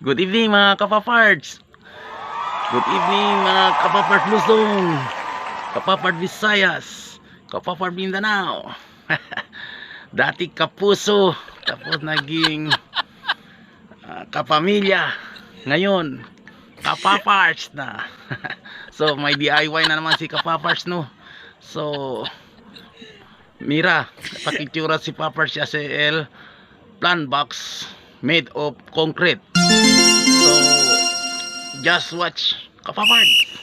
Good evening mga kapaparts. Good evening mga kapapart Luzon, kapapart Visayas, kapapart Mindanao. Dati kapuso, tapos naging kapamilya. Ngayon, kapaparts na. So may DIY na naman si kapaparts, no. So Mira, pakitsura si Paparts SAL plan box made of concrete. So, just watch Kapaparts.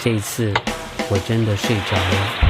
这次我真的睡着了。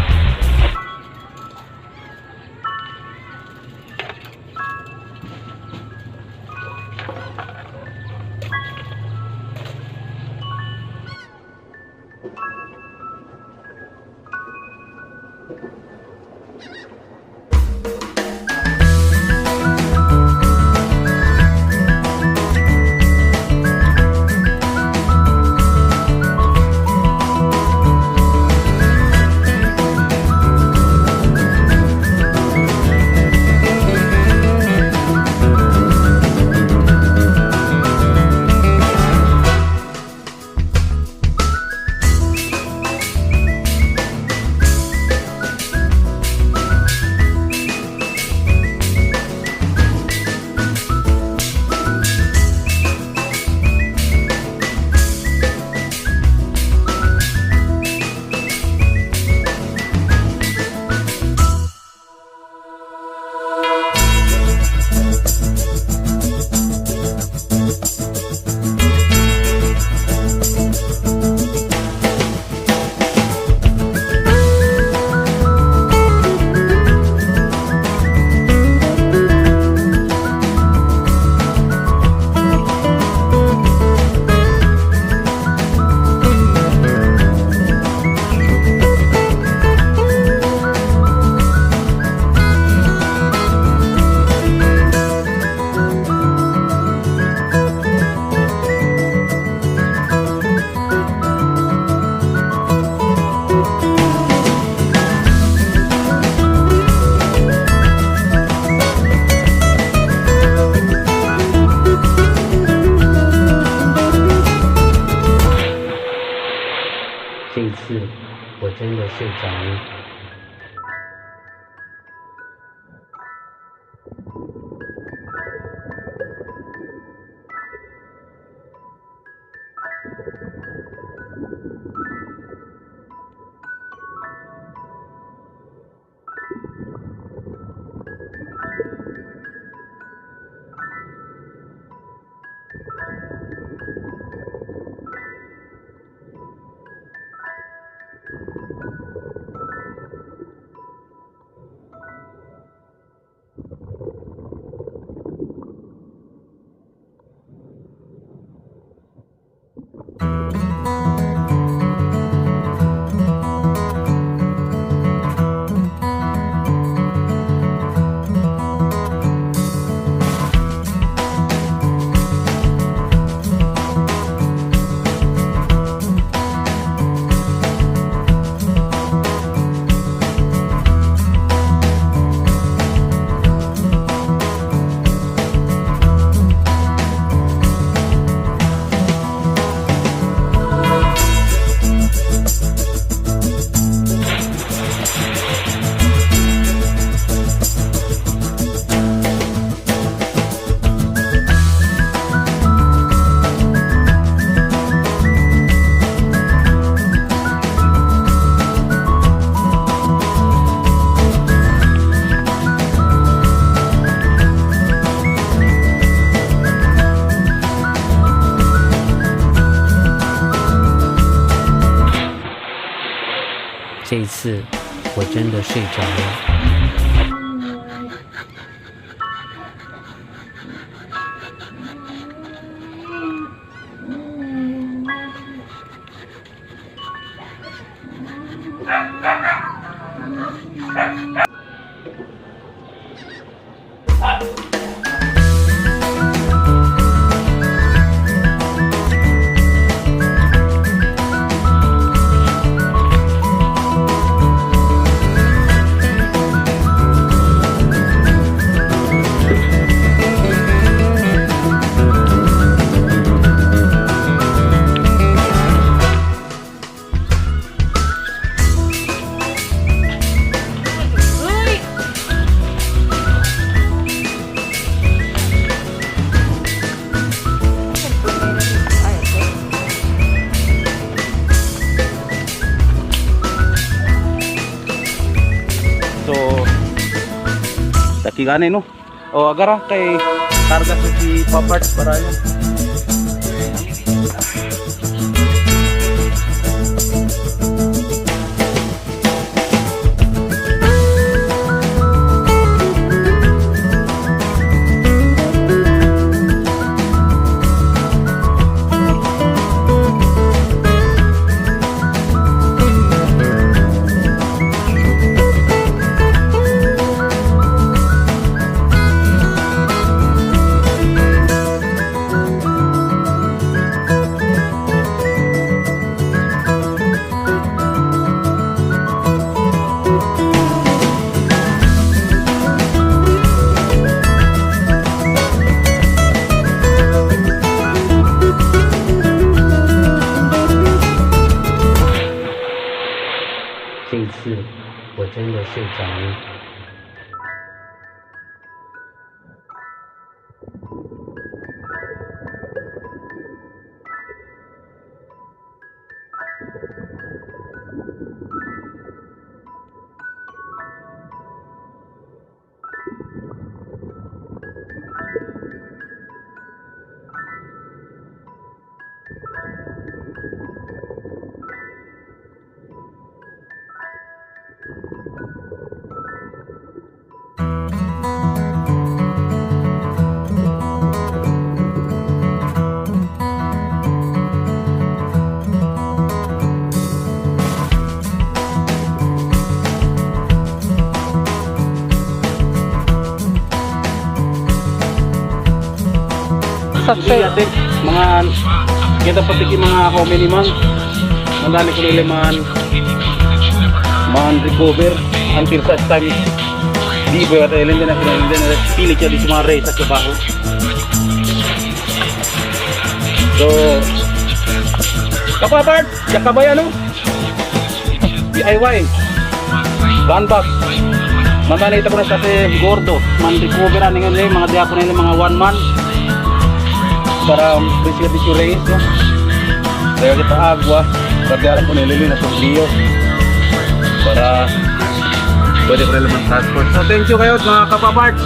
这一次我真的睡着了。 So, takigane no. O agara kay karga sa si Paparts para yun. 这一次我真的睡着了。 Hindi natin mga kita pati mga how many months mandali ko nila man man recover until such time di ba tayo din na din na pili siya di sa mga race at trabaho. So Kapapart, yakabay ano? DIY. Gun box. Mandali ito ko na siya si Gordo. Man recover ani ngayon mga diako nila mga 1 month para basically di race no. Kaya kita agwa, tapi alam ko nilili na sa para pwede ko rin naman transport. So thank you kayo mga kapaparts.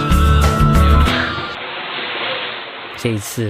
这一次。